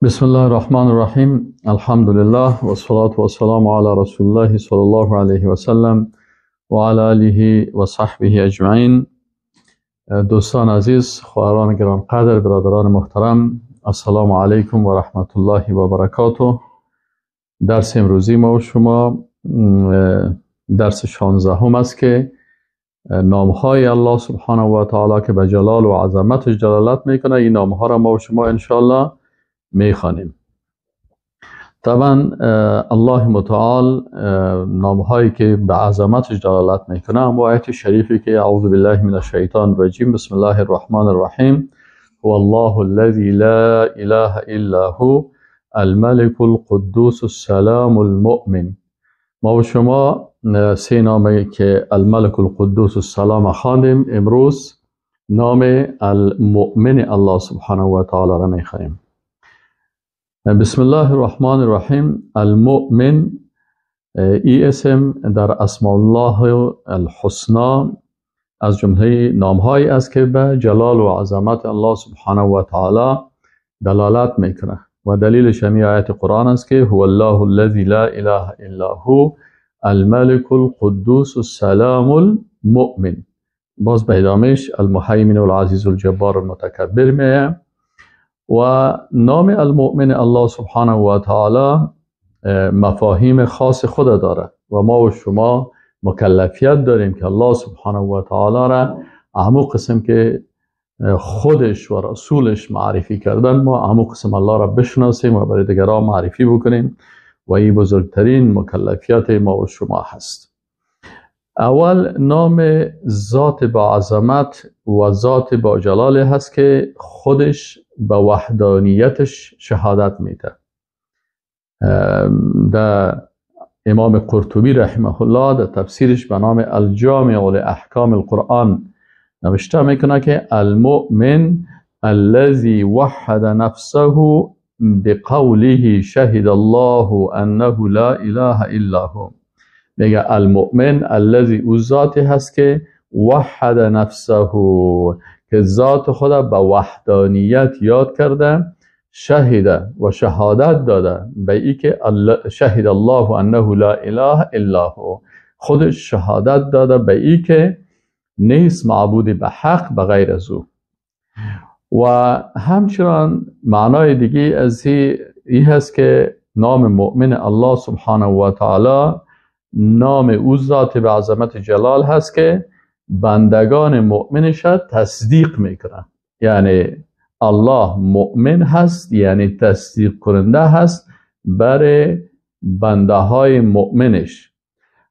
بسم الله الرحمن الرحیم. الحمدلله و الصلاة و السلام علی رسول الله صلی الله علیه و سلم و علی آله و صحبه اجمعین. دوستان عزیز، خواهران گرانقدر، برادران محترم، السلام علیکم و رحمت الله و برکاته. درس امروزی ما و شما درس 16 است که نامهای الله سبحانه و تعالی که به جلال و عظمتش دلالت میکنه، این نامها را ما و شما انشاءالله میخوانیم. طبعا الله متعال نامهایی که به عظمتش دلالت میکنه، اما آیت شریفی که اعوذ بالله من الشیطان الرجیم، بسم الله الرحمن الرحیم، هو الله الذی لا اله الا هو الملك القدوس السلام المؤمن. ما و شما سه نامه که الملک القدوس السلام خواندیم، امروز نام المؤمن الله سبحانه و تعالی را میخوانیم. بسم الله الرحمن الرحیم. المؤمن ای اسم در اسماء الله الحسنا از جمله نامهایی است که به جلال و عظمت الله سبحانه و تعالی دلالت میکنه و دلیلش همی آیت قرآن است که هو الله الذی لا اله الا هو الملك القدوس السلام المؤمن. باز به ادامهش المهیمن العزیز الجبار المتکبر میه. و نام المؤمن الله سبحانه و تعالی مفاهیم خاص خود داره و ما و شما مکلفیت داریم که الله سبحانه و تعالی را همو قسم که خودش و رسولش معرفی کردن، ما همو قسم الله را بشناسیم و برای دیگران معرفی بکنیم و این بزرگترین مکلفیت ما و شما هست. اول نام ذات با عظمت و ذات با جلال هست که خودش به وحدانیتش شهادت میده. در امام قرطبی رحمه الله در تفسیرش به نام الجامع لاحکام القرآن نوشته میکنه که المؤمن الذي وحد نفسه بقوله شهد الله انه لا اله الا هو. میگه المؤمن الذي او ذاتی هست که وحد نفسه، که ذات خود به وحدانیت یاد کرده، شهد و شهادت داده به ای که شهد الله انه لا اله الا هو، خودش شهادت داده به ای که نیست معبود به حق به غیر از او. و همچنان معنای دیگه از ای هست که نام مؤمن الله سبحانه و تعالی نام او ذات به عظمت جلال هست که بندگان مؤمنش تصدیق میکنه. یعنی الله مؤمن هست، یعنی تصدیق کننده هست برای بنده های مؤمنش.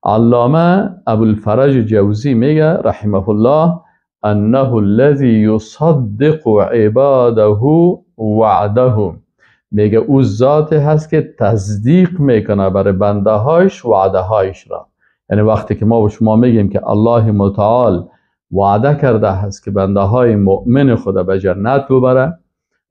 علامه ابوالفرج جوزی میگه رحمه الله انه الذی یصدق عباده وعده. میگه او ذات هست که تصدیق میکنه برای بنده هایش وعده هایش را. یعنی وقتی که ما به شما میگیم که الله متعال وعده کرده هست که بنده های مؤمن خود به جنت ببره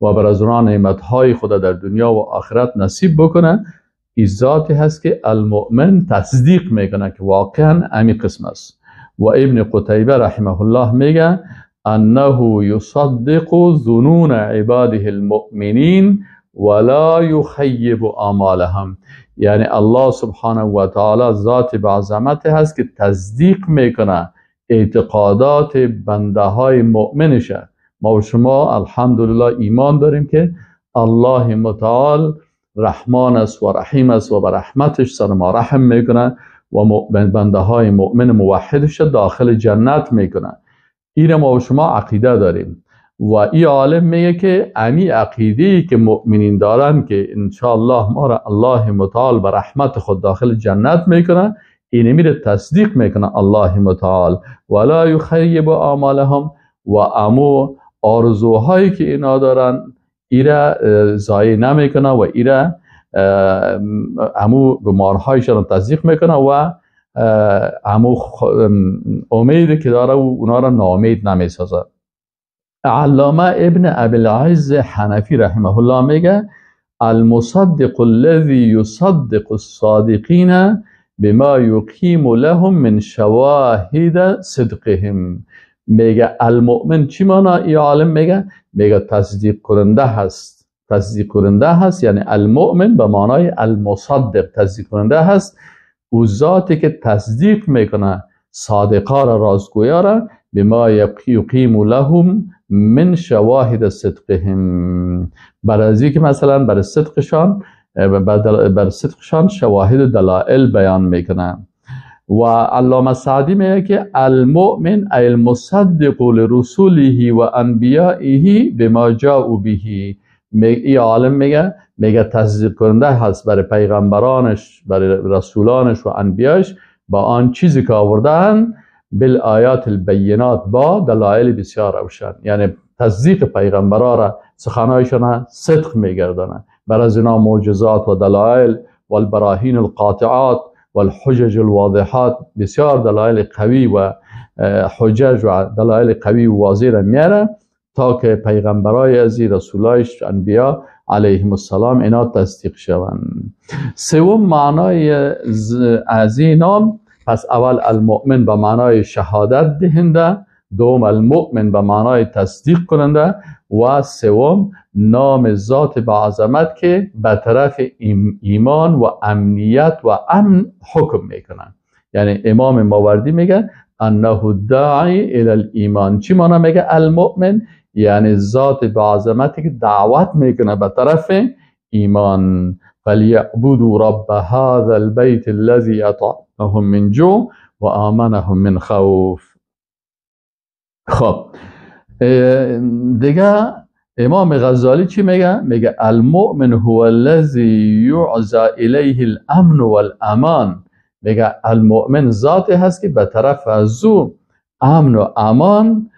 و بر از آنها نعمت های خود در دنیا و آخرت نصیب بکنه، این ذاتی هست که المؤمن تصدیق میکنه که واقعا امی قسم است. و ابن قتیبه رحمه الله میگه انه یصدق ظنون عباده المؤمنین ولا یخیب آمالهم. یعنی الله سبحانه و تعالی ذات به عظمت هست که تصدیق میکنه اعتقادات بنده های مؤمنشه. ما و شما الحمدلله ایمان داریم که الله متعال رحمان است و رحیم است و به رحمتش سر ما رحم میکنه و بنده های مؤمن موحدش داخل جنت میکنه. این ما و شما عقیده داریم و ای عالم میگه که امی عقیده‌ای که مؤمنین دارن که انشاءالله ما را الله متعال به رحمت خود داخل جنت میکنه، اینه میره تصدیق میکنه الله متعال ولا یخیب آمالهم، و امو آرزوهایی که اینا دارن ایره ضایع نمیکنه و ایره امو گمارهایش را تصدیق میکنه و امو امیدی که داره و اونا را ناامید نمیسازه. علامه ابن ابی العز حنفی رحمه الله میگه المصدق الذي يصدق الصادقین بما يقيم لهم من شواهد صدقهم. میگه المؤمن چی معنا؟ ای عالم میگه تصدیق کننده هست تصدیق کننده هست، یعنی المؤمن به معنای المصدق، تصدیق کننده هست، او ذاتی که تصدیق میکنه صادقا را، رازگویا را، بما یقیم لهم من شواهد صدقهم، بر از که مثلا بر صدقشان، بر صدقشان شواهد و دلائل بیان میکنه. و علامه سعدی میگه که المؤمن ای المصدق لرسوله و انبیائه بما جاءوا به. ای عالم میگه تصدیق کننده هست برای پیغمبرانش، برای رسولانش و انبیاش با آن چیزی که آوردن، بالآیات البینات، با دلایل بسیار روشن، یعنی تصدیق پیغمبران را، سخنایشان صدق میگردانه، بر از اینا معجزات و دلایل و البراهین القاطعات و الحجج الواضحات، بسیار دلایل قوی و حجج و دلایل قوی و واضح را میاره تا که پیغمبرای ازی، رسولایش، انبیا علیهم السلام اینا تصدیق شوند. سوم معنای از این نام، پس اول المؤمن به معنای شهادت دهنده، دوم المؤمن به معنای تصدیق کننده، و سوم نام ذات با عظمت که به طرف ایمان و امنیت و امن حکم میکنن. یعنی امام ماوردی میگه انه داعی الی الایمان. چی معنی میگه المؤمن؟ یعنی ذات با عظمتی که دعوت میکنه به طرف ایمان. فلیعبدوا رب هذا البیت الذی اطعمهم من جوع و آمنهم من خوف. خب دیگه امام غزالی چی میگه؟ میگه المؤمن هو الذی یعزى الیه الامن والامان. میگه المؤمن ذاتی هست که به طرف از او امن و امان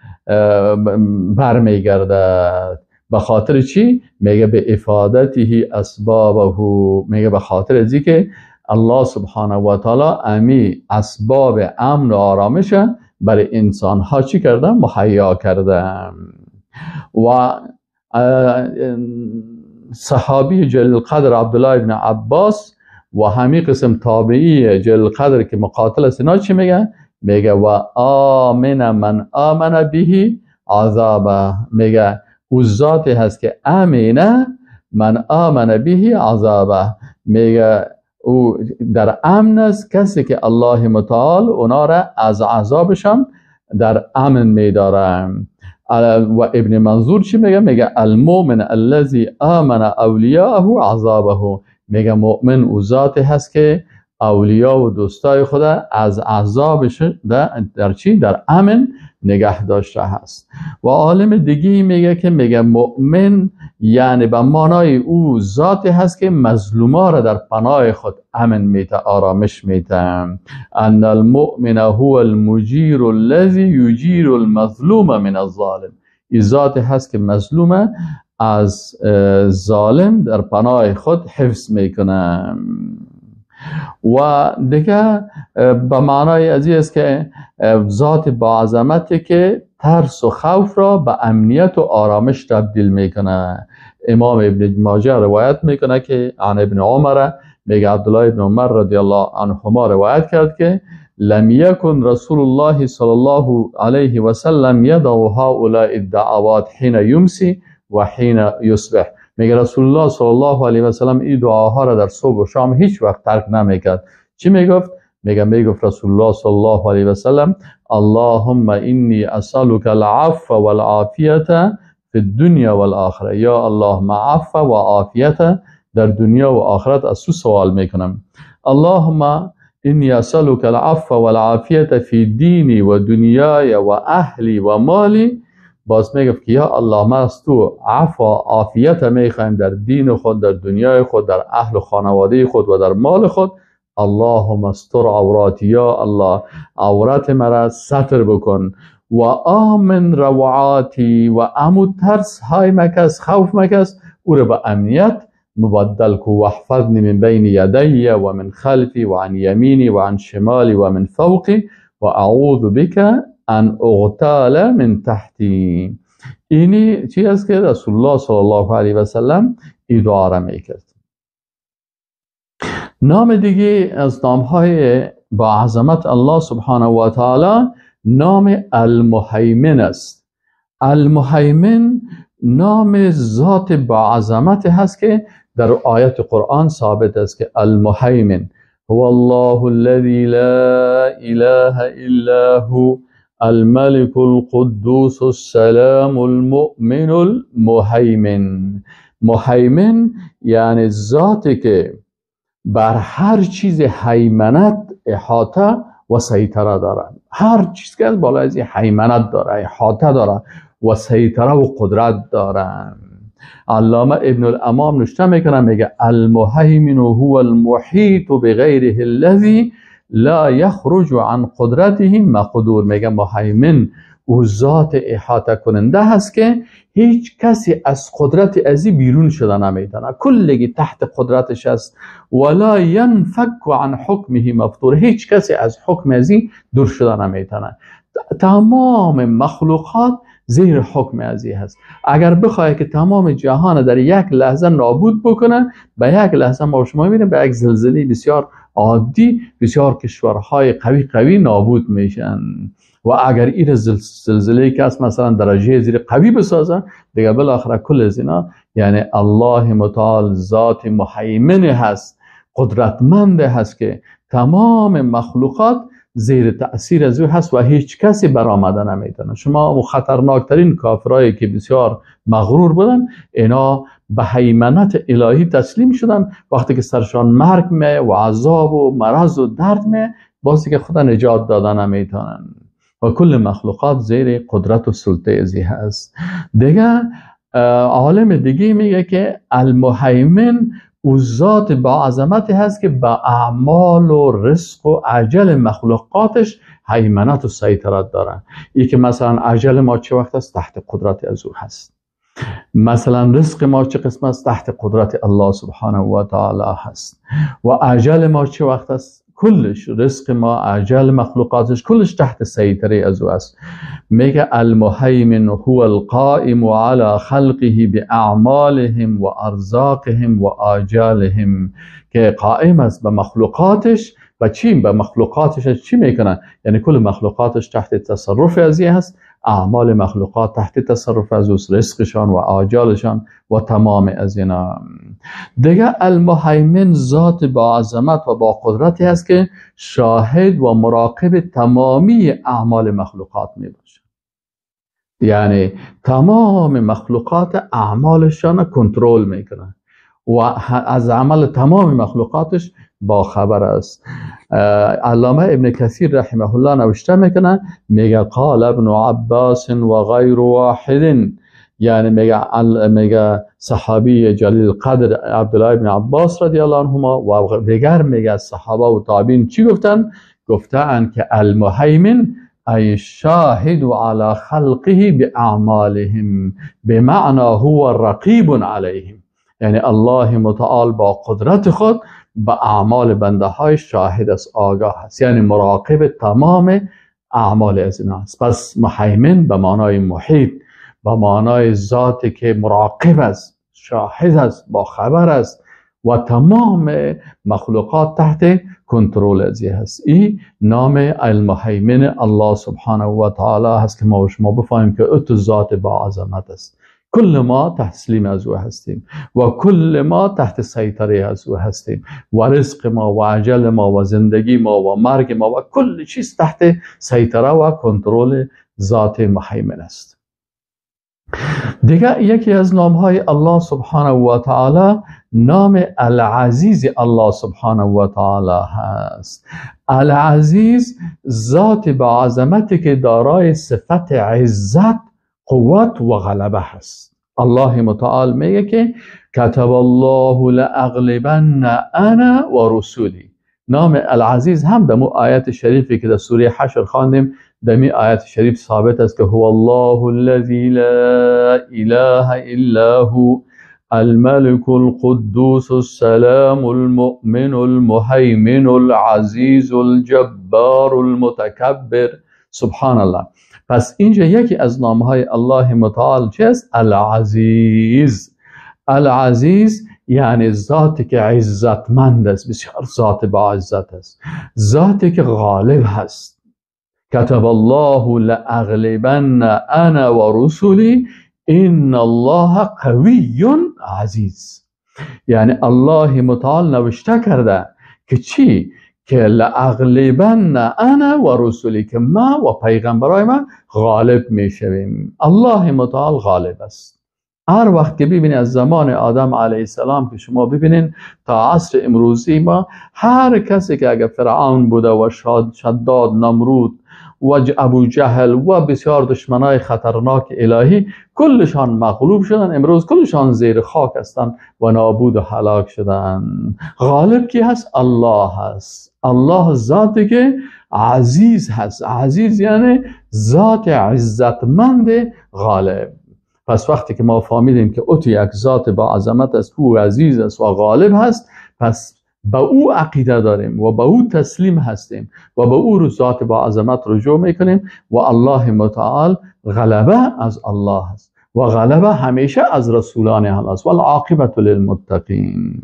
برمیگردد. به خاطر چی؟ میگه به افادته اسبابه، میگه به خاطر از که الله سبحانه و تعالی امی اسباب امن و آرامش برای انسان ها چی کرده؟ مهیا کرده. و صحابی جلیل القدر عبدالله ابن عباس و همین قسم تابعی جلیل القدر که مقاتل است، اینا چی میگه؟ میگه و آمن من آمن به عذابه. میگه او ذاتی هست که امینه من آمن به عذابه، میگه او در امن است کسی که الله متعال اونا را از عذابشان در امن میداره. و ابن منظور چی میگه؟ میگه المؤمن الذی آمن اولیاءه عذابه. میگه مؤمن او ذاتی هست که اولیا و دوستای خدا از عذابش در چی؟ در امن نگه داشته هست. و عالم دیگه میگه که میگه مؤمن یعنی به معنای او ذاتی هست که مظلوما را در پناه خود امن میته، آرامش میته. ان المؤمن هو المجیر الذی یجیر المظلوم من الظالم. این ذاتی هست که مظلوم از ظالم در پناه خود حفظ میکنه. و دیگه به معنای از این است که ذات با عظمتی که ترس و خوف را به امنیت و آرامش تبدیل میکنه. امام ابن ماجه روایت میکنه که عن ابن عمر، میگه عبدالله ابن عمر رضی الله عنهما روایت کرد که لم یکن رسول الله صلی الله علیه و سلم یدع هؤلاء الدعوات حین یمسی و حین یصبح. میگه رسول الله صلی الله علیه و سلم این دعاها را در صبح و شام هیچ وقت ترک نمیکرد. چی میگفت؟ میگفت رسول الله صلی الله علیه و سلم اللهم انی اسألک العفو والعافیة فی الدنیا والآخرة. یا الله ما عفو و عافیت در دنیا و آخرت از تو سوال میکنم. اللهم انی اسألک العفو والعافیة فی دینی و دنیای و اهلی و مالی. باز میگفت که یا الله ما از تو عفو و عافیت میخوایم در دین خود، در دنیای خود، در اهل و خانواده خود و در مال خود. اللهم استر عوراتی، یا الله عورت مرا ستر بکن. و آمن روعاتی، و امو ترس های مکس، خوف مکس، او را به امنیت مبدل کو. واحفظنی من بین یدی و من خلفی و عن یمینی و عن شمالی و من فوقی و اعوذ بک ان اغتال من تحتی. اینی چی است که رسول الله صلی الله علیه و سلم این دعا را میکرد. نام دیگه از نامهای با عظمت الله سبحانه و تعالی نام المهیمن است. المهیمن نام ذات با عظمت هست که در آیت قرآن ثابت است که المهیمن هو الله الذي لا اله الا هو الملك القدوس السلام المؤمن المهیمن. مهیمن یعنی ذاتی که بر هر چیز هیمنت، احاطه و سیطره داره. هر چیز که بالا از هیمنت داره، احاطه داره و سیطره و قدرت داره. علامه ابن الامام نوشته میکنه، میگه المهیمن هو المحیط بغیره الذی لا یخرج عن قدرته مقدور. میگه مهیمن او ذات احاطه کننده هست که هیچ کسی از قدرت ازی بیرون شده نمیتونه، کلگی تحت قدرتش است. ولا ینفک عن حکمه مفتور، هیچ کسی از حکم ازی دور شده نمیتونه. تمام مخلوقات زیر حکم ازی هست. اگر بخواد که تمام جهان در یک لحظه نابود بکنه، به یک لحظه ما شما میبینیم به یک زلزله بسیار عادی بسیار کشورهای قوی قوی نابود میشن. و اگر این زلزله که است مثلا درجه زیر قوی بسازه دیگه بالاخره کل از اینا، یعنی الله متعال ذات مهیمن هست، قدرتمند هست که تمام مخلوقات زیر تأثیر از او هست و هیچ کسی برآمده نمیتونه. شما خطرناکترین کافرایی که بسیار مغرور بودن، اینا به هیمنت الهی تسلیم شدن. وقتی که سرشان مرگ می و عذاب و مرض و درد می، بازی که خدا نجات دادن نمیتونن و کل مخلوقات زیر قدرت و سلطه ازی هست. دیگه عالم دیگه میگه که المهیمن او ذات با عظمتی هست که با اعمال و رزق و عجل مخلوقاتش هیمنت و سیطرت داره. ای که مثلا عجل ما چه وقت است تحت قدرت از او هست، مثلا رزق ما چه قسم است تحت قدرت الله سبحانه و تعالی هست، و عجل ما چه وقت است کلش رزق ما، عجل مخلوقاتش کلش تحت سیطره از او است. میگه المهیمن هو القائم على خلقه باعمالهم و ارزاقهم و آجالهم، که قائم است به مخلوقاتش و چی؟ به مخلوقاتش چی میکنه؟ یعنی کل مخلوقاتش تحت تصرف از هست، اعمال مخلوقات تحت تصرف از اوست، رزقشان و آجالشان و تمام از اینا. دیگه المهیمن ذات با عظمت و با قدرتی هست که شاهد و مراقب تمامی اعمال مخلوقات می باشه. یعنی تمام مخلوقات اعمالشان کنترل میکنه و از عمل تمام مخلوقاتش با خبر است. علامه ابن کثیر رحمه الله نوشته میکنه، میگه قال ابن عباس و غیر واحد، یعنی میگه صحابی جلیل قدر عبدالله ابن عباس رضی الله عنهما و دیگر میگه صحابه و تابعین چی گفتن؟ گفتن که المهیمن ای شاهد على خلقه باعمالهم بمعنى هو رقیب علیهم، یعنی الله متعال با قدرت خود به اعمال بنده های شاهد است، آگاه است، یعنی مراقب تمام اعمال از اینا است. پس مهیمن به معنای محیط، به معنای ذاتی که مراقب است، شاهد است، با خبر است و تمام مخلوقات تحت کنترل ازی هست. این نام المهیمن الله سبحانه و تعالی هست که ما و شما بفهمیم که او ذات با عظمت است. کل ما تسلیم از او هستیم و کل ما تحت سیطره از او هستیم و رزق ما و عجل ما و زندگی ما و مرگ ما و کل چیز تحت سیطره و کنترل ذات مهیمن است. دیگه یکی از نامهای الله سبحانه و تعالی نام العزیز الله سبحانه و تعالی هست. العزیز ذات با عظمتی که دارای صفت عزت، قوت و غلبه هست. الله متعال میگه که کتب الله لأغلبن انا و رسولی. نام العزیز هم دمو آیت شریفی که در سوره حشر خواندیم، دمی آیت شریف ثابت است که هو الله الذی لا اله الا هو الملك القدوس السلام المؤمن المهیمن العزیز الجبار المتکبر. سبحان الله. پس اینجا یکی از نامهای الله متعال چه است؟ العزیز. العزیز یعنی ذاتی که عزتمند است، بسیار ذات با عزت است، ذاتی که غالب هست. کتب الله لأغلبن انا و رسولی ان الله قوی عزیز. یعنی الله متعال نوشته کرده که چی؟ که لاغلبن انا و رسولی، که ما و پیغمبرای ما غالب میشویم. الله متعال غالب است. هر وقت که ببینید از زمان آدم علیه السلام که شما ببینین تا عصر امروزی ما، هر کسی که اگر فرعون بوده و شداد، نمرود و ابو جهل و بسیار دشمنای خطرناک الهی، کلشان مغلوب شدن، امروز کلشان زیر خاک هستند و نابود و هلاک شدن. غالب کی هست؟ الله هست. الله ذاتی که عزیز هست. عزیز یعنی ذات عزتمند غالب. پس وقتی که ما فهمیدیم که او یک ذات با عظمت است، او عزیز است و غالب هست، پس به او عقیده داریم و به او تسلیم هستیم و به او ذات با عظمت رجوع میکنیم و الله متعال غلبه از الله است و غلبه همیشه از رسولان الله است. والعاقبة للمتقین.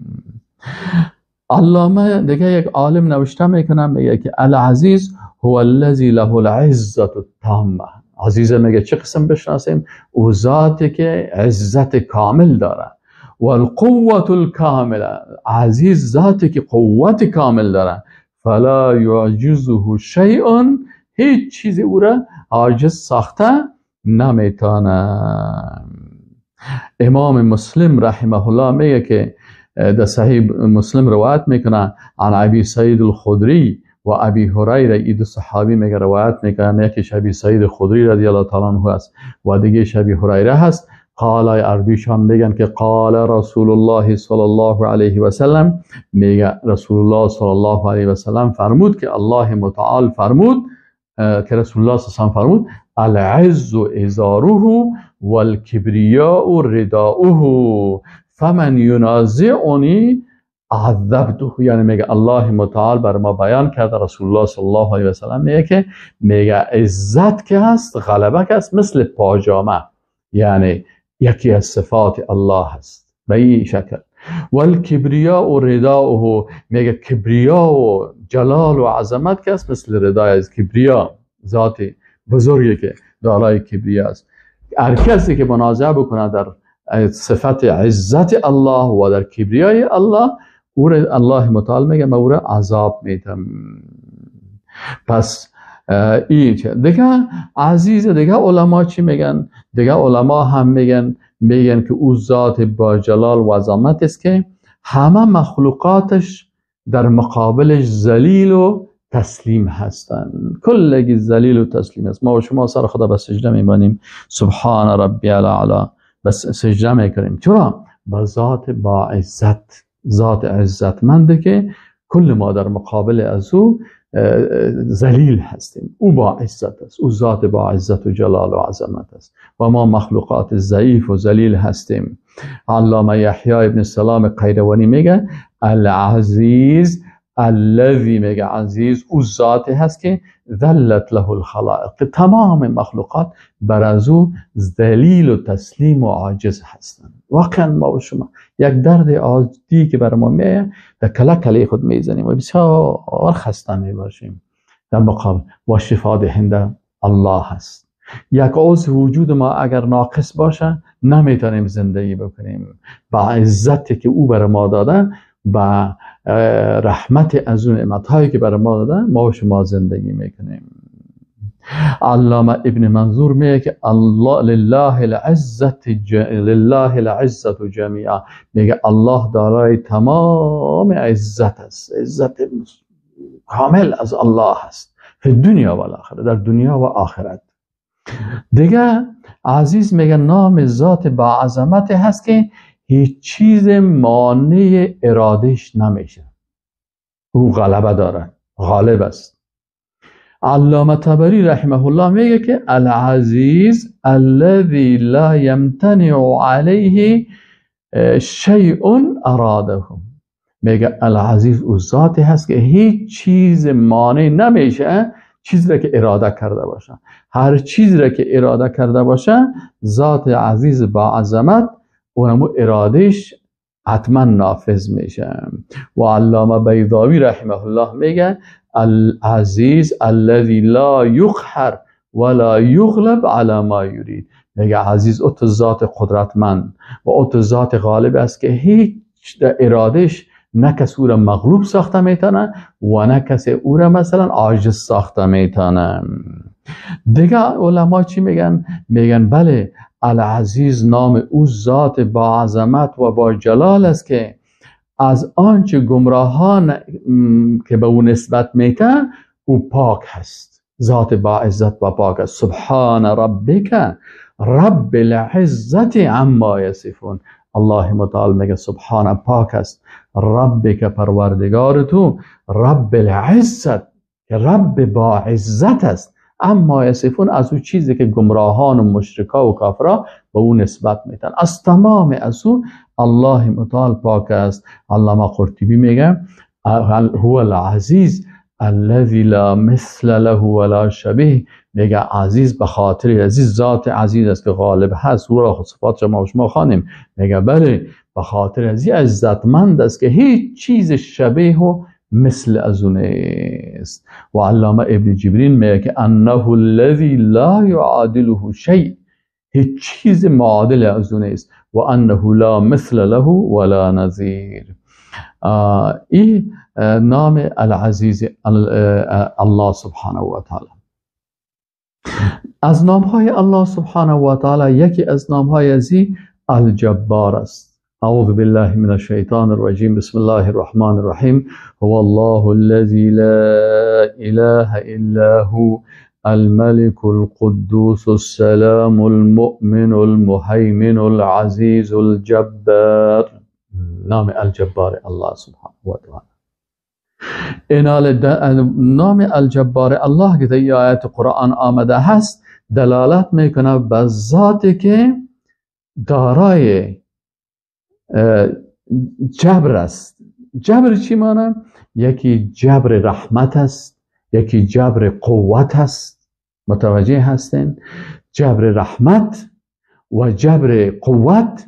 علامه دیگه یک عالم نوشته میکنه، میگه که العزیز هو الذی له العزة التامه. عزیز میگه چه قسم بشناسیم؟ او ذاتی که عزت کامل داره. والقوة الكاملة، عزیز ذاتی که قوت کامل داره. فلا يعجزه شیء، هیچ چیزی او را عاجز ساخته نمیتونه. امام مسلم رحمه الله میگه که در صحیح مسلم روایت میکنه عن ابی سعید الخدری و ابی هریره، این دو صحابی میگه روایت میکنه، یکیش ابی سعید خدری رضی الله تعالی عنه است و دیگه ابی هریره هست. قال، اردویشان میگن که قال رسول الله صلی الله علیه و سلم، میگه رسول الله صلی الله علیه و سلم فرمود که الله متعال فرمود که رسول الله صلی الله علیه و سلم فرمود العز ازاره والکبریاء رداؤه فمن ینازعنی عذبته. یعنی میگه الله متعال بر ما بیان کرده، رسول الله صلی الله علیه و سلم میگه که میگه عزت که هست، غلبه که هست، مثل پاجامه، یعنی یکی از صفات الله هست به این شکل. والکبریاء رداؤه، میگه کبریا و جلال و عظمت که هست مثل ردای از کبریا، ذات بزرگی که دارای کبریا است. هر کسی که منازعه بکنه در صفت عزت الله و در کبریای الله، او را الله متعال میگه من او را عذاب میدم. پس این دیگه عزیز، دیگه علما چی میگن؟ دیگه علما هم میگن که او ذات با جلال و عظمت است که همه مخلوقاتش در مقابلش ذلیل و تسلیم هستند. کلگی ذلیل و تسلیم است. ما و شما سر خدا به سجده میمانیم، سبحان ربی الاعلی، بس سجده میکنیم. چرا؟ با ذات با عزت، ذات عزتمنده که کل ما در مقابل از او ذلیل هستیم. او با عزت است، او ذات با عزت و جلال و عظمت است و ما مخلوقات ضعیف و ذلیل هستیم. علامه یحیی ابن سلام قیروانی میگه العزیز الذی، میگه عزیز او ذاتی هست که ذلت له الخلائق، تمام مخلوقات بر از او ذلیل و تسلیم و عاجز هستند. واقعا ما و شما یک درد عادی که بر ما میه در کله کله خود میزنیم و بسیار خسته میباشیم. در مقابل و شفا دهنده الله هست. یک عضو وجود ما اگر ناقص باشه نمیتونیم زندگی بکنیم. با عزتی که او بر ما داده، با رحمت از اون نعمت‌هایی که بر ما داده، ما و شما زندگی میکنیم. علامه ابن منظور میگه که الله لله العزت لله العزت جمیعا، میگه الله دارای تمام عزت است، عزت کامل از الله است، فی دنیا و آخرت، در دنیا و آخرت. دیگه عزیز میگه نام ذات با عظمت هست که هیچ چیز مانع ارادهش نمیشه، او غلبه داره، غالب است. علامه طبری رحمه الله میگه که العزیز الذی لا یمتنع علیه شیء اراده، میگه العزیز او ذاتی هست که هیچ چیز مانع نمیشه چیزی را که اراده کرده باشه. هر چیزی را که اراده کرده باشه، ذات عزیز با عظمت اونمو ارادهش حتما نافذ میشه. و علامه بیضاوی رحمه الله میگه العزیز الذی لا یقهر ولا یغلب علی ما یرید، میگه عزیز او تو ذات قدرتمند و او تو ذات غالب است که هیچ در ارادش نه کس او را مغلوب ساخته میتونه و نه کسی او را مثلا عاجز ساخته میتونه. دیگه علما چی میگن؟ میگن بله، العزیز نام او ذات با عظمت و با جلال است که از آنچه گمراهان که به او نسبت میتن او پاک هست، ذات با عزت و پاک است. سبحان ربک رب العزت عما یصفون. الله متعال میگه سبحان پاک است، ربک پروردگار تو، رب العزت که رب با عزت است، اما یصفون از او چیزی که گمراهان و مشرکا و کافرا به او نسبت میتن، از تمام از او الله متعال پاک است. علامه قرطبی میگه هو العزیز الذی لا مثل له ولا شبیه. میگه عزیز به خاطر عزیز ذات عزیز است که غالب هست، او را خود صفات شما خوانیم. میگه بله، به خاطر عزیز عزتمند است که هیچ چیز شبیه و مثل از او نیست. و علامه ابن جبرین میگه که انه الذی لا یعادله شیء، هیچ چیز معادل از او نیست، و انه لا مثل له ولا نظیر. این نام العزیز الله سبحانه و تعالی. از نامهای الله سبحانه و تعالی یکی از نامهای ازی الجبار است. اعوذ بالله من الشیطان الرجیم، بسم الله الرحمن الرحیم. هو الله الذی لا اله الا هو الملك القدوس السلام المؤمن المهیمن العزیز الجبار. نام الجبار الله سبحانه و تعالی. نام الجبار الله که در آیت قرآن آمده هست دلالت میکنه به ذاتی که دارای جبر است. جبر چی معنی؟ یکی جبر رحمت است، یکی جبر قوت است. متوجه هستین؟ جبر رحمت و جبر قوت.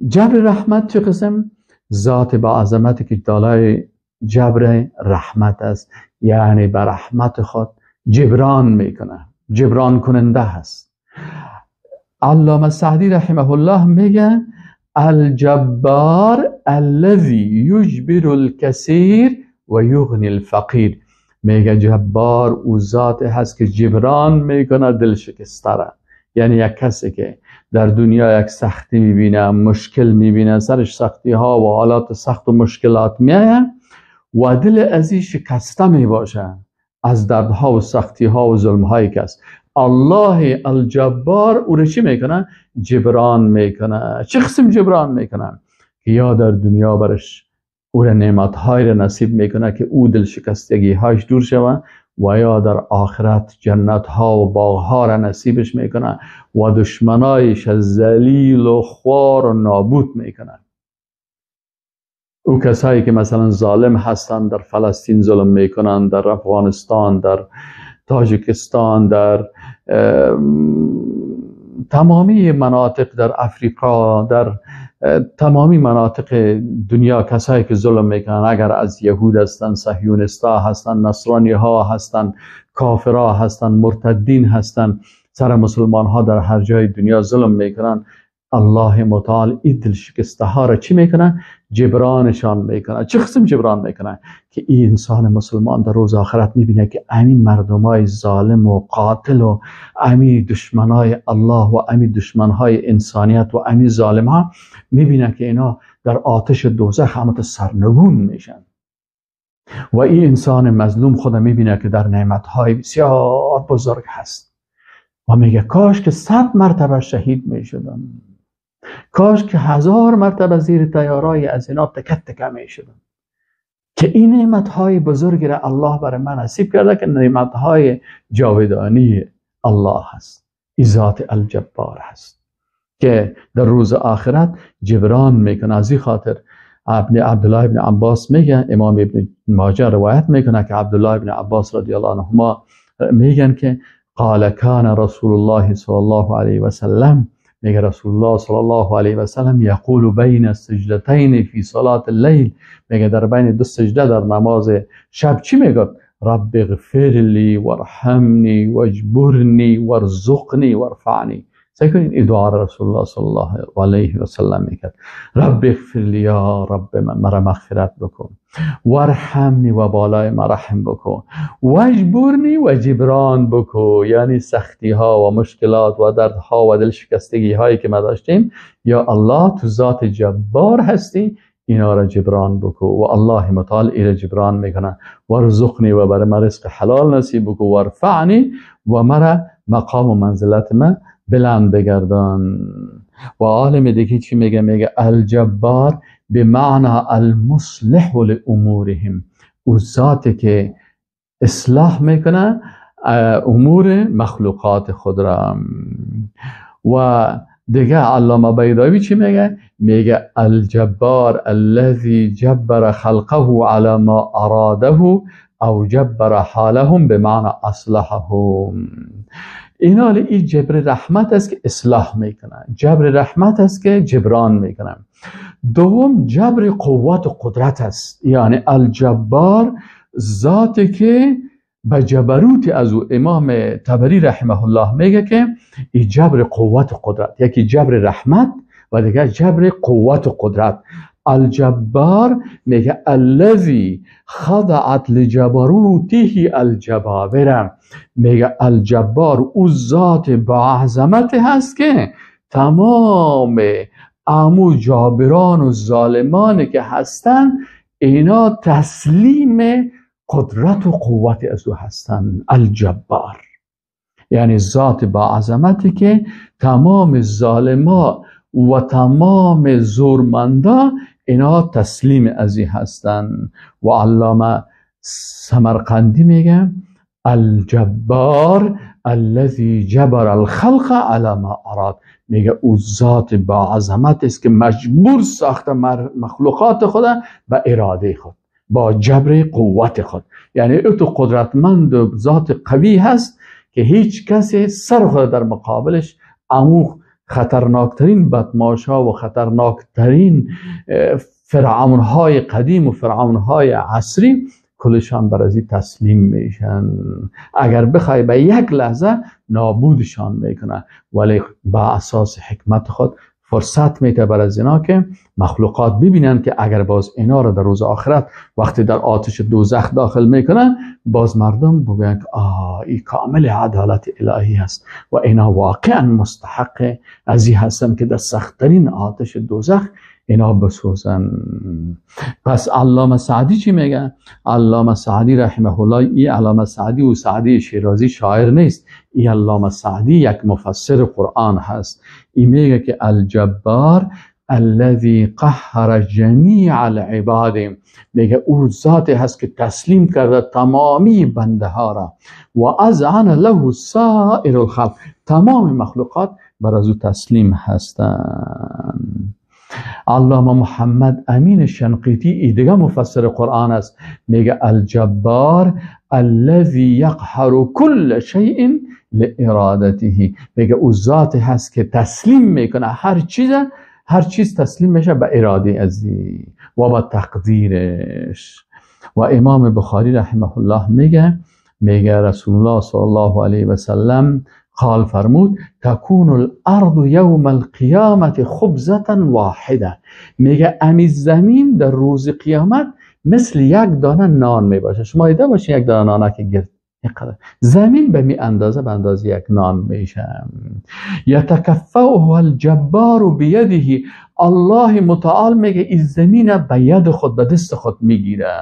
جبر رحمت چه قسم؟ ذات با عظمتی که دارای جبر رحمت است، یعنی به رحمت خود جبران میکنه، جبران کننده هست. علامه سعدی رحمه الله میگه الجبار الذی یجبر الکثیر و یغنی الفقیر. میگه جبار او ذات هست که جبران میکنه دل شکسته را. یعنی یک کسی که در دنیا یک سختی میبینه، مشکل میبینه، سرش سختی ها و حالات سخت و مشکلات میایه و دل ازی شکسته میباشه از دردها و سختی ها و ظلم هایی که است، الله الجبار او رو چی میکنه؟ جبران میکنه. چه قسم جبران میکنه؟ که یا در دنیا برش او را نعمت های را نصیب میکنه که او دل شکستگی هاش دور شوه، و یا در آخرت جنت ها و باغ ها را نصیبش میکنه و دشمنایش ذلیل و خوار و نابود میکنه. او کسایی که مثلا ظالم هستند، در فلسطین ظلم میکنن، در افغانستان، در تاجیکستان، در تمامی مناطق، در افریقا، در تمامی مناطق دنیا کسایی که ظلم میکنن، اگر از یهود هستن، صهیونیستا هستن، نصرانی ها هستن، کافرها هستن، مرتدین هستن، سر مسلمان ها در هر جای دنیا ظلم میکنن، الله متعال این دل شکسته ها را چی میکنه؟ جبرانشان میکنه. چه قسم جبران میکنه؟ که این انسان مسلمان در روز آخرت میبینه که امین مردمای ظالم و قاتل و امین دشمنای الله و امین دشمنهای انسانیت و امین ظالم ها، میبینه که اینا در آتش دوزخ همت سرنگون میشن و این انسان مظلوم خود میبینه که در نعمتهای بسیار بزرگ هست و میگه کاش که 100 مرتبه شهید میشدم، کاش که 1000 مرتبه زیر تیارای از اینا تکه تکه می شدم، که این نعمتهای بزرگی را الله برای من نصیب کرده که نعمتهای جاودانی الله هست. این ذات الجبار هست که در روز آخرت جبران میکنه. از این خاطر ابن عبدالله ابن عباس میگه، امام ابن ماجه روایت میکنه که عبدالله ابن عباس رضی الله عنهما میگن که قال کان رسول الله صلی الله علیه و سلم، میگه رسول الله صلی الله علیه و سلم یقول بین السجدتین فی صلاة اللیل، میگه در بین دو سجده در نماز شب چی میگه؟ رب اغفر لی وارحمنی واجبرنی وارزقنی وارفعنی. سعی کنین این دعا رسول الله صلی الله علیه و سلم میکرد: رب اغفر لی، یا رب من مرا مغفرت بکن، وارحمنی و بالای ما رحم بکن، واجبرنی و جبران بکن. یعنی سختی ها و مشکلات و دردها و دلشکستگی هایی که ما داشتیم، یا الله تو ذات جبار هستی، اینا را جبران بکن. و الله متعال ایرا جبران میکنه. وارزقنی و برای ما رزق حلال نصیب بکن، وارفعنی و مرا مقام و منزلت ما بلند بگردان. و عالم دیگه چی میگه؟ میگه الجبار به معنی المصلح لامورهم، او ذاتی که اصلاح میکنه امور مخلوقات خود را. و دیگه علامه بیضاوی چی میگه؟ میگه الجبار الذي جبر خلقه على ما اراده او جبر حالهم به معنی اصلحهم. اینا این جبر رحمت است که اصلاح میکنه، جبر رحمت است که جبران میکنه. دوم جبر قوت و قدرت است، یعنی الجبار ذاتی که به جبروت از او. امام طبری رحمه الله میگه که این جبر قوت و قدرت، یکی جبر رحمت و دیگه جبر قوت و قدرت. الجبار میگه الذی خضعت لجبروته الجبابره، میگه الجبار او ذات با عظمت هست که تمام امو جابران و ظالمان که هستن اینا تسلیم قدرت و قوت از او هستن. الجبار یعنی ذات با عظمتی که تمام ظالما و تمام زورمندا اینا تسلیم از این هستن. و علامه سمرقندی میگه الجبار الذي جبر الخلق على ما اراد، میگه او ذات با عظمت است که مجبور ساخته مخلوقات خود به اراده خود، با جبر قوت خود. یعنی او تو قدرتمند و ذات قوی هست که هیچ کسی سر خود در مقابلش، امو خطرناکترین بدماشا و خطرناکترین فرعونهای قدیم و فرعونهای عصری کلشان بر از این تسلیم میشن. اگر بخوای به یک لحظه نابودشان میکنه، ولی با اساس حکمت خود فرصت میده بر از اینا که مخلوقات ببینن که اگر باز اینا را در روز آخرت وقتی در آتش دوزخ داخل میکنن، باز مردم بگوین که آه این کامل عدالت الهی هست و اینا واقعا مستحق از این هستن که در سختترین آتش دوزخ اینا بسوزن. پس علامه سعدی چی میگه؟ علامه سعدی رحمه الله، ای علامه سعدی و سعدی شیرازی شاعر نیست، ای علامه سعدی یک مفسر قرآن هست. ای میگه که الجبار الذي قهر جمیع العباد، میگه او ذاتی هست که تسلیم کرده تمامی بنده ها را، و اذعن له سائر الخلق، تمام مخلوقات بر از او تسلیم هستند. علامه محمد امین شنقیطی ای دیگه مفسر قرآن است، میگه الجبار الذي یقهر كل شیء لارادته، میگه او ذات هست که تسلیم میکنه هر چیز، هر چیز تسلیم میشه به اراده ازی و با تقدیرش. و امام بخاری رحمه الله میگه رسول الله صلی الله علیه و سلم قال فرمود تکون الارض یوم القیامت خبزة واحده، میگه امی زمین در روز قیامت مثل یک دانه نان میباشه. شما دیده باشین یک دانه نانه که گرد اینقدر زمین به می اندازه به اندازه یک نان میشه. یتکفعه الجبار بیده، الله متعال میگه این زمین به ید خود، به دست خود میگیره.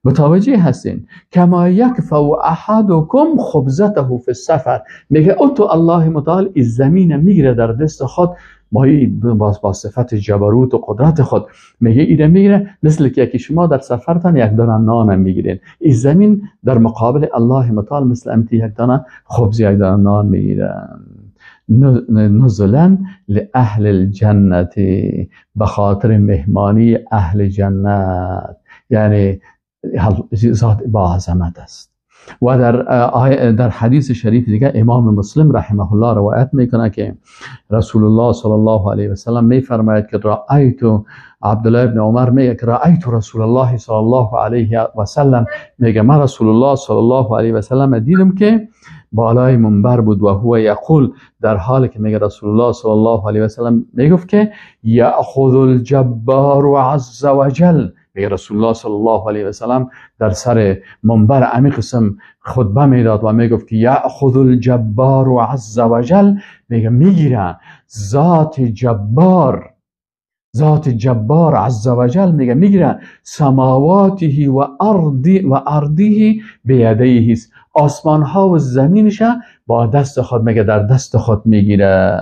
متوجه هستین؟ کما یکفع احدکم خبزته فی السفر، میگه او تو الله متعال این زمین میگیره در دست خود با صفت جبروت و قدرت خود، میگه ایره میگیره مثل که یکی شما در سفرتان یک دانه نان میگیرین، این زمین در مقابل الله متعال مثل امتی یک دانه خبز، یک دانه نان میگیره. نزلا لأهل الجنة، به خاطر مهمانی اهل جنت، یعنی ذات با عظمت است. و در حدیث شریف دیگه امام مسلم رحمه الله روایت میکنه که رسول الله صلی الله علیه و سلم میفرماید که رأیت عبدالله ابن عمر میگه که رأیت رسول الله صلی الله علیه و سلم، میگه من رسول الله صلی الله علیه و سلم دیدم که بالای منبر بود و هو یقول، در حالی که میگه رسول الله صلی الله علیه و سلم میگفت که یأخذ الجبار عز وجل. میگه رسول الله صلی الله علیه و سلم در سر منبر امی قسم خطبه میداد و میگفت که یأخذ الجبار عز وجل، میگه میگیره ذات جبار، ذات جبار عز وجل، میگه میگیره سماواته و ارضه بیدیه، آسمان ها و زمینش با دست خود، میگه در دست خود میگیره.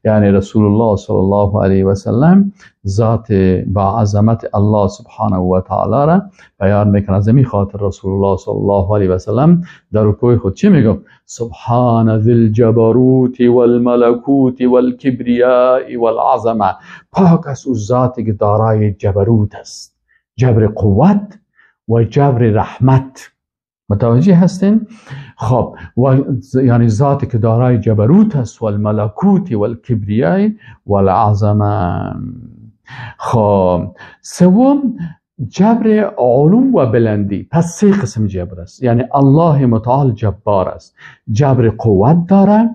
یعنی رسول الله صلی الله علیه و سلم ذات با عظمت الله سبحانه و تعالی را بیان میکنه. از این خاطر رسول الله صلی الله علیه و سلم در رکوع خود چی میگفت؟ سبحان ذی الجبروت والملکوت والکبریاء والعظمه. پاک است او ذاتی که دارای جبروت است، جبر قوت و جبر رحمت. متوجه هستین؟ خب و یعنی ذاتی که دارای جبروت است و الملکوت و الکبریاء و العظمه. خب سوم جبر علو و بلندی. پس سه قسم جبر است، یعنی الله متعال جبار است، جبر قوت داره،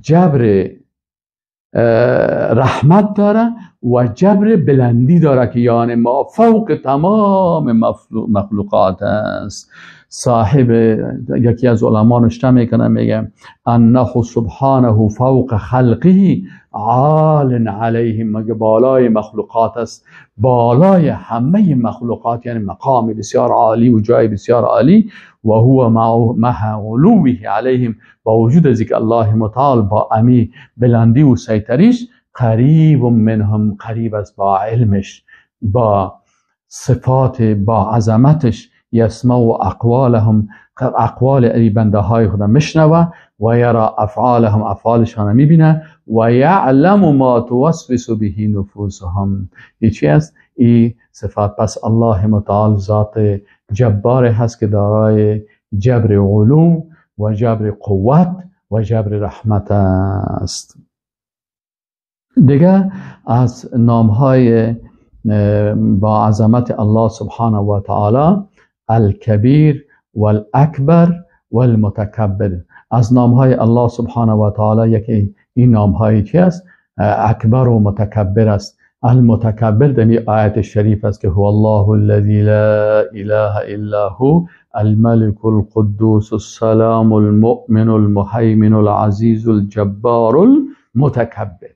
جبر رحمت داره و جبر بلندی داره که یعنی ما فوق تمام مخلوقات است. صاحب یکی از علما نوشته میکنه، میگه انه سبحانه فوق خلقه عال علیهم، مگه بالای مخلوقات است، بالای همه مخلوقات، یعنی مقام بسیار عالی و جای بسیار عالی. و هو مع علوه علیهم، با وجود از اینکه الله متعال با امی بلندی و سیطریش قریب منهم، قریب است با علمش، با صفات، با عظمتش. یسمع اقوالهم، اقوال ای بنده های خدا مشنوه، و یرا افعالهم، افعالشان میبینه، و یعلم ما توسوس به نفوسهم. ای چی است؟ ای صفات. پس الله متعال ذات جبار هست که دارای جبر علو و جبر قوت و جبر رحمت است. دیگه از نامهای با عظمت الله سبحانه و تعالی الکبیر والاکبر والمتکبر. از نامهای الله سبحانه و تعالی یکی این نامهایی چی است؟ اکبر و متکبر است. المتکبر در آیت شریف است که هو الله الذی لا اله الا هو الملك القدوس السلام المؤمن المهیمن العزیز الجبار المتکبر.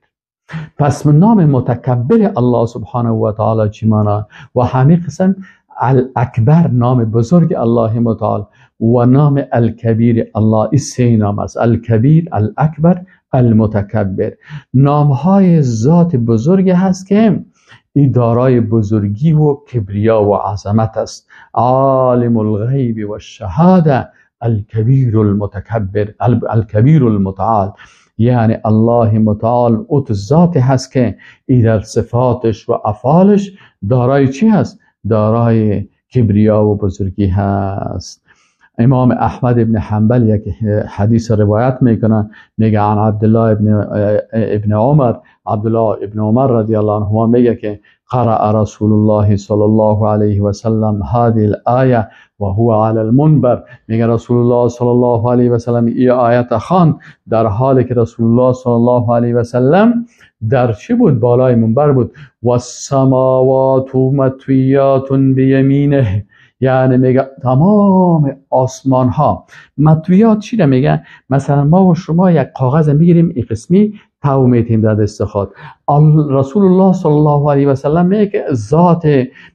پس نام متکبر الله سبحانه و تعالی چی مانا؟ و همین قسم الاکبر نام بزرگ الله متعال و نام الکبیر الله، این سه نام است: الکبیر، الاکبر، المتکبر. نامهای ذات بزرگ هست که این دارای بزرگی و کبریا و عظمت است. عالم الغیب و الشهاده الکبیر المتکبر الکبیر المتعال. یعنی الله متعال او ذات هست که ای در صفاتش و افعالش دارای چی هست؟ دارای کبریا و بزرگی هست. امام احمد ابن حنبل یک حدیث روایت میکنه، میگه عن عبدالله ابن عمر، عبدالله ابن عمر رضی الله عنهما میگه که قرأ رسول الله صلی الله علیه و سلم هذه الآیه و هو علی المنبر. میگه رسول الله صلی الله علیه و سلم این آیت خواند در حالی که رسول الله صلی الله علیه و سلم در چی بود؟ بالای منبر بود. و السماوات مطویات بیمینه، یعنی میگه تمام آسمان ها مطویات. چی میگه؟ مثلا ما و شما یک کاغذ میگیریم این قسمی تو میتیم در دست خود. رسول الله صلی الله علیه و سلم میگه که ذات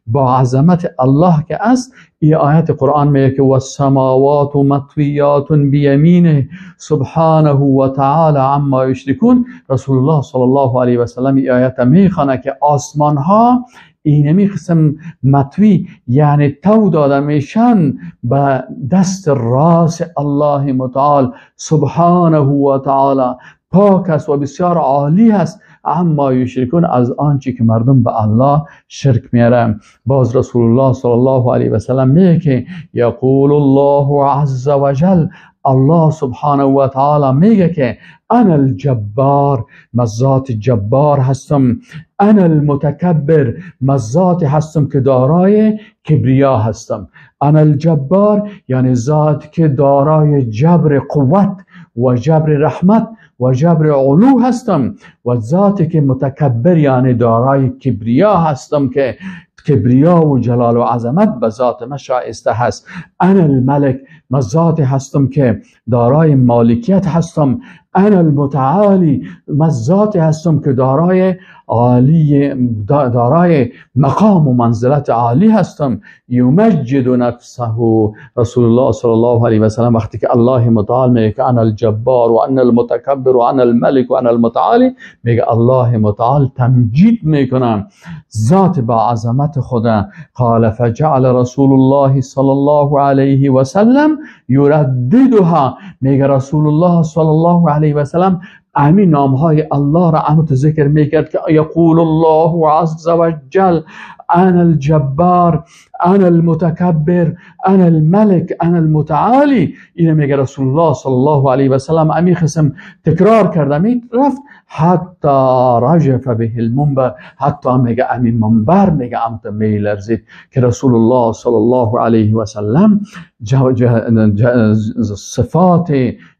با عظمت الله که است، این آیت قرآن میگه که والسماوات مطویات بیمینه سبحانه و تعالی عما یشرکون. رسول الله صلی الله علیه و سلم این آیت میخوانه که آسمان ها اینمی قسم مطوی، یعنی تو داده میشن به دست راست الله متعال سبحانه و تعالی، پاک است و بسیار عالی است، اما یشرکون، از آنچه که مردم به الله شرک میارن. باز رسول الله صلی الله علیه و سلم میگه که یقول الله عز وجل، الله سبحانه و تعالی میگه که انا الجبار، من ذات جبار هستم، انا المتکبر، من ذات هستم که دارای کبریا هستم. انا الجبار یعنی ذات که دارای جبر قوت و جبر رحمت و جبر علو هستم، و ذاتی که متکبر یعنی دارای کبریا هستم که کبریا و جلال و عظمت به ذات ما شایسته هست. انا الملک، من ذاتی هستم که دارای مالکیت هستم. انا المتعالی، من ذاتی هستم که دارای عالی، دارای مقام و منزلت عالی هستم. یمجد نفسه، رسول الله صلی الله علیه و سلم وقتی که الله متعال میگه که انا الجبار و انا المتکبر و انا الملک و انا المتعالی، میگه الله متعال تمجید میکنه ذات با عظمت خدا. قال فجعل رسول الله صلی الله علیه و سلم یرددها، میگه رسول الله صلی الله علیه و سلم همین نام های الله را هم ذکر میکرد که یقول الله عز وجل انا الجبار انا المتکبر انا الملک انا المتعالی. اینو میگه رسول الله صلی الله علیه و سلم همین قسم تکرار کرده می رفت حتی رجف به المنبر، حتی میگه همین منبر میگه امت میلرزید که رسول الله صلی الله علیه و سلم صفات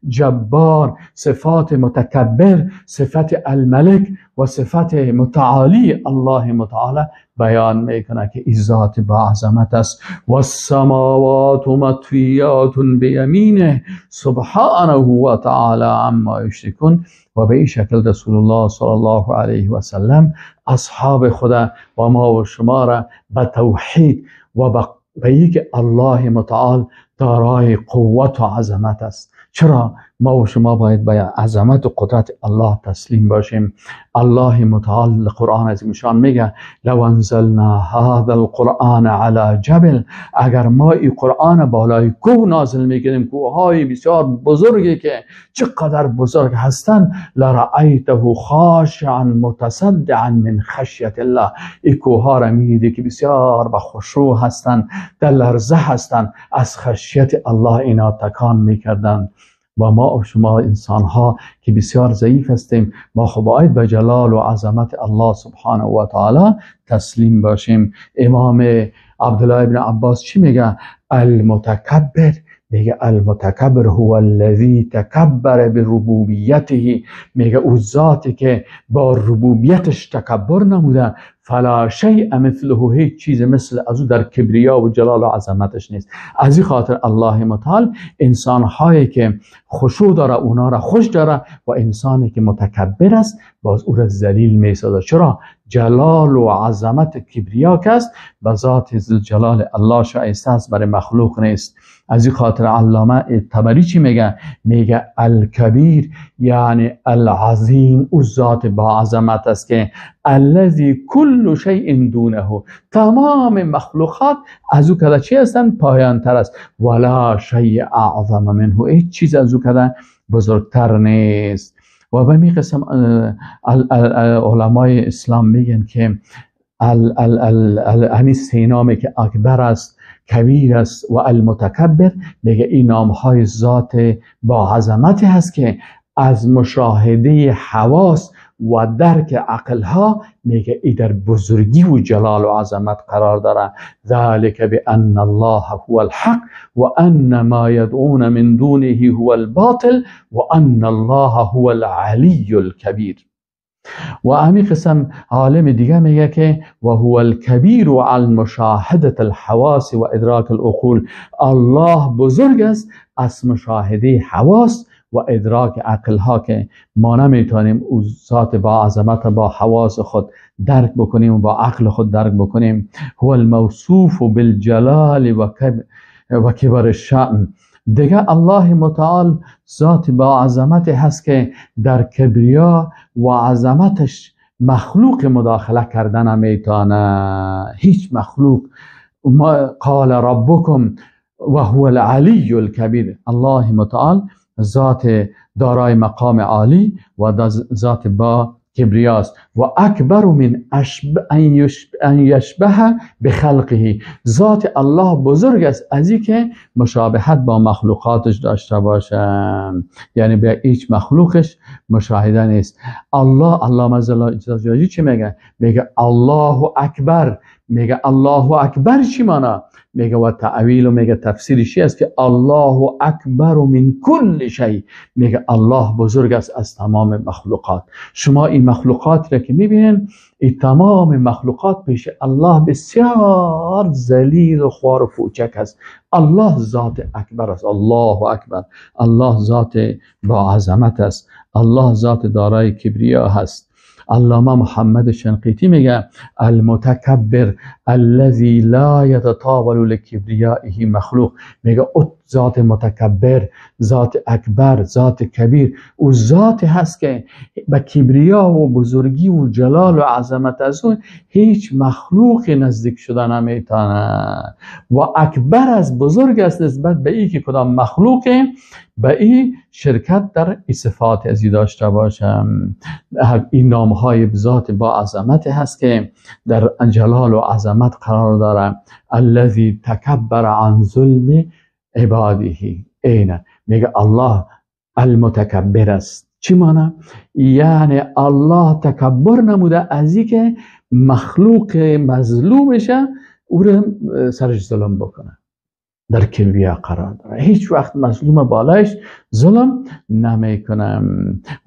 جبار، صفات متکبر، صفت الملک و صفت متعالی الله متعالی بیان میکنه که این ذات با عظمت است. و السماوات مطویات بیمینه سبحانه و تعالی عما یشرکون. و به این شکل رسول الله صلی الله علیه و سلم اصحاب خدا و ما و شما را به توحید و به اینکه الله متعال دارای قوت و عظمت است. چرا ما و شما باید به عظمت و قدرت الله تسلیم باشیم؟ الله متعال قرآن از میشان میگه لو انزلنا هذا القرآن على جبل، اگر ما این قرآن بالای کوه نازل میکردیم، کوههای بسیار بزرگی که چقدر بزرگ هستند، لرأیته خاشعا متصدعا من خشیت الله، این کوهها را میدیدی که بسیار به خشوع هستند، در لرزه هستند، از خشیت الله اینا تکان میکردند. و ما و شما انسان ها که بسیار ضعیف هستیم، ما خب باید به جلال و عظمت الله سبحانه و تعالی تسلیم باشیم. امام عبدالله ابن عباس چی میگه؟ المتکبر، میگه المتکبر هو الذی تکبر بربوبیته، میگه او ذاتی که با ربوبیتش تکبر نموده، فلا شیء مثله، هیچ چیز مثل از او در کبریا و جلال و عظمتش نیست. از این خاطر الله متعال انسان هایی که خشوع داره اونا را خوش داره و انسانی که متکبر است باز او را ذلیل میسازه. چرا؟ جلال و عظمت کبریا که است به ذات جلال الله شایسته است، برای مخلوق نیست. از این خاطر علامه طبری چی میگه؟ میگه الکبیر یعنی العظیم، او ذات با عظمت است که الذی کل شیء دونه، تمام مخلوقات از او کده چی هستند؟ پایان تر است. ولا شیء اعظم منه، هیچ چیز از او کده بزرگتر نیست. و به می قسم علمای اسلام میگن که همین سه نامی که اکبر است، کبیر است و المتکبر، میگه این نامهای ذات با عظمتی هست که از مشاهده حواس و درک عقلها میگه ای در بزرگی و جلال و عظمت قرار داره. ذلك بأن الله هو الحق وأن ما يدعون من دونه هو الباطل وأن الله هو العلی الكبیر. و همین قسم عالم دیگه میگه که و هو الکبیر عن مشاهده الحواس و ادراک العقول، الله بزرگ است از مشاهده حواس و ادراک عقل ها که ما نمیتونیم او ذات با عظمت با حواس خود درک بکنیم و با عقل خود درک بکنیم. هو الموصوف بالجلال و کبر الشأن. دیگه الله متعال ذات با عظمت هست که در کبریا و عظمتش مخلوق مداخله کردن نمیتونه، هیچ مخلوق. ما قال ربکم و هو العلی الکبیر، الله متعال ذات دارای مقام عالی و ذات با کبریاست. و اکبر من ان یشبه بخلقه، ذات الله بزرگ است از این که مشابهت با مخلوقاتش داشته باشه، یعنی به هیچ مخلوقش مشاهده نیست. الله علامه زجاجی چی میگه؟ میگه الله اکبر. میگه الله اکبر چی معنا؟ میگه و تعویل و میگه تفسیرش است که الله اکبر من کل شیء، میگه الله بزرگ است از تمام مخلوقات. شما این مخلوقات را که میبینین، این تمام مخلوقات پیش الله بسیار ذلیل و خوار و کوچک است. الله ذات اکبر است، الله اکبر. الله ذات با عظمت است، الله ذات دارای کبریا هست. علامه محمد شنقیطی میگه المتکبر الذي لا يتطاول لکبریائه مخلوق، میگه او ذات متکبر، ذات اکبر، ذات کبیر، او ذات هست که به کبریا و بزرگی و جلال و عظمت از اون هیچ مخلوق نزدیک شده نمیتونه و اکبر از بزرگ است نسبت به ای که کدام مخلوق به این شرکت در صفات ازی داشته باشم. این نام های ذات با عظمت هست که در جلال و عظمت قرار داره. الذي تکبر عن ظلم عباده، اینه میگه الله المتکبر است. چی معنی؟ یعنی الله تکبر نموده از این که مخلوق مظلومشه او رو سرش ظلم بکنه، در کبریا قرار داره، هیچ وقت مظلوم بالایش ظلم نمیکنه.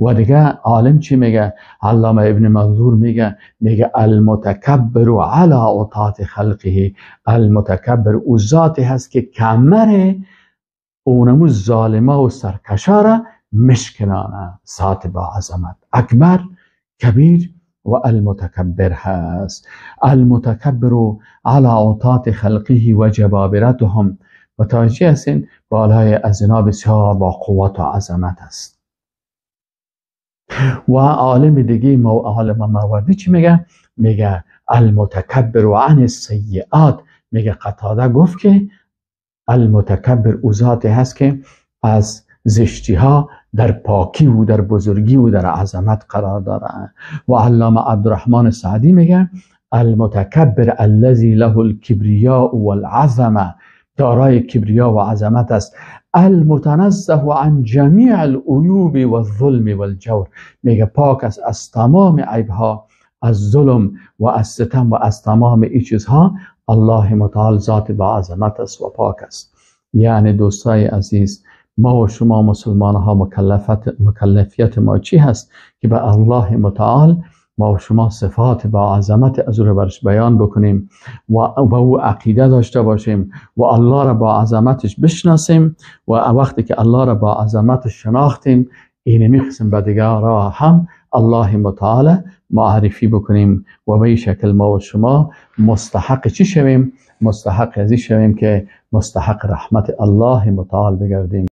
و دیگه عالم چی میگه؟ علامه ابن منظور میگه، میگه المتکبر علی عطات خلقه، المتکبر او ذاتی هست که کمر اونمو ظالمه و سرکشا را مشکنانه، ذات با عظمت اکبر کبیر و المتکبر هست. المتکبر علی عطات خلقه و جبابرتهم، متوجه هستین؟ بالای از اینا بسیار با قوت و عظمت است. و عالم دیگه عالم ماوردی چی میگه؟ میگه المتکبر عن السیئات، میگه قتاده گفت که المتکبر او ذاتی هست که از زشتی ها در پاکی و در بزرگی و در عظمت قرار داره. و علامه عبدالرحمن سعدی میگه المتکبر الذی له الکبریاء والعظمه، دارای کبریا و عظمت است. المتنزه عن جمیع العیوب والظلم والجور، میگه پاک است از تمام عیبها، از ظلم و از ستم و از تمام این چیزها. الله متعال ذات با عظمت است و پاک است. یعنی دوستای عزیز، ما و شما مسلمان ها مکلفیت ما چی هست؟ که به الله متعال ما و شما صفات با عظمت از او را برش بیان بکنیم و با او عقیده داشته باشیم و الله را با عظمتش بشناسیم. و وقتی که الله را با عظمتش شناختیم، اینمی قسم به دیگر را هم الله متعال معرفی بکنیم و به این شکل ما و شما مستحق چی شویم؟ مستحق از این شویم که مستحق رحمت الله متعال بگردیم.